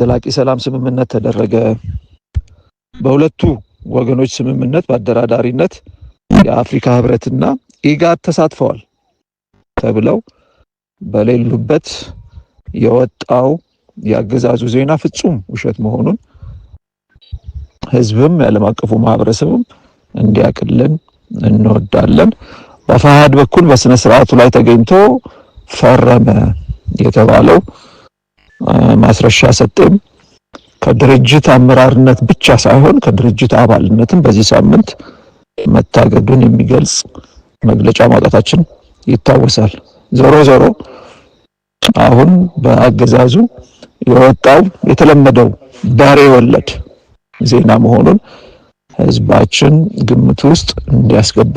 ዘላቂ ሰላም ስምምነት ተደረገ። በሁለቱ ወገኖች ስምምነት በአደራዳሪነት የአፍሪካ ህብረትና ኢጋድ ተሳትፈዋል ተብለው በሌሉበት የወጣው የአገዛዙ ዜና ፍጹም ውሸት መሆኑን ህዝብም የዓለም አቀፉ ማህበረሰብም እንዲያቅልን እንወዳለን። በአፋሕድ በኩል በስነ ስርዓቱ ላይ ተገኝቶ ፈረመ የተባለው ማስረሻ ሰጤም ከድርጅት አመራርነት ብቻ ሳይሆን ከድርጅት አባልነትም በዚህ ሳምንት መታገዱን የሚገልጽ መግለጫ ማውጣታችን ይታወሳል። ዞሮ ዞሮ አሁን በአገዛዙ የወጣው የተለመደው በሬ ወለድ ዜና መሆኑን ህዝባችን ግምት ውስጥ እንዲያስገባ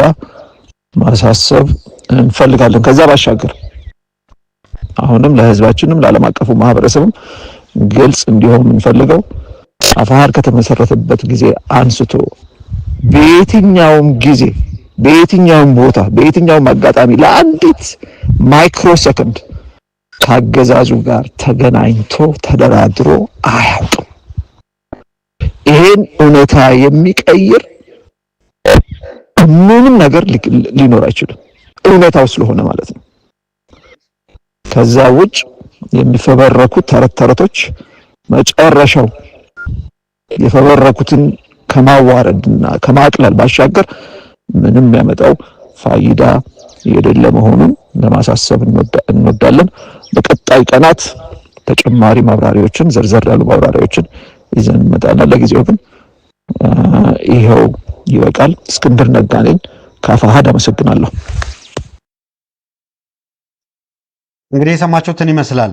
ማሳሰብ እንፈልጋለን። ከዛ ባሻገር አሁንም ለህዝባችንም ለዓለም አቀፉ ማህበረሰብም ግልጽ እንዲሆን የምንፈልገው አፋሕድ ከተመሰረተበት ጊዜ አንስቶ በየትኛውም ጊዜ፣ በየትኛውም ቦታ፣ በየትኛውም አጋጣሚ ለአንዲት ማይክሮ ሰከንድ ካገዛዙ ጋር ተገናኝቶ ተደራድሮ አያውቅም። ይሄን እውነታ የሚቀይር ምንም ነገር ሊኖር አይችልም። እውነታው ስለሆነ ማለት ነው። ከዛ ውጭ የሚፈበረኩት ተረት ተረቶች መጨረሻው የፈበረኩትን ከማዋረድና ከማቅለል ባሻገር ምንም ያመጣው ፋይዳ የሌለ መሆኑን ለማሳሰብ እንወዳለን። በቀጣይ ቀናት ተጨማሪ ማብራሪያዎችን፣ ዘርዘር ያሉ ማብራሪያዎችን ይዘን እንመጣለን። ለጊዜው ግን ይኸው ይበቃል። እስክንድር ነጋ ነኝ ከአፋሕድ፣ አመሰግናለሁ። እንግዲህ የሰማችሁትን ይመስላል።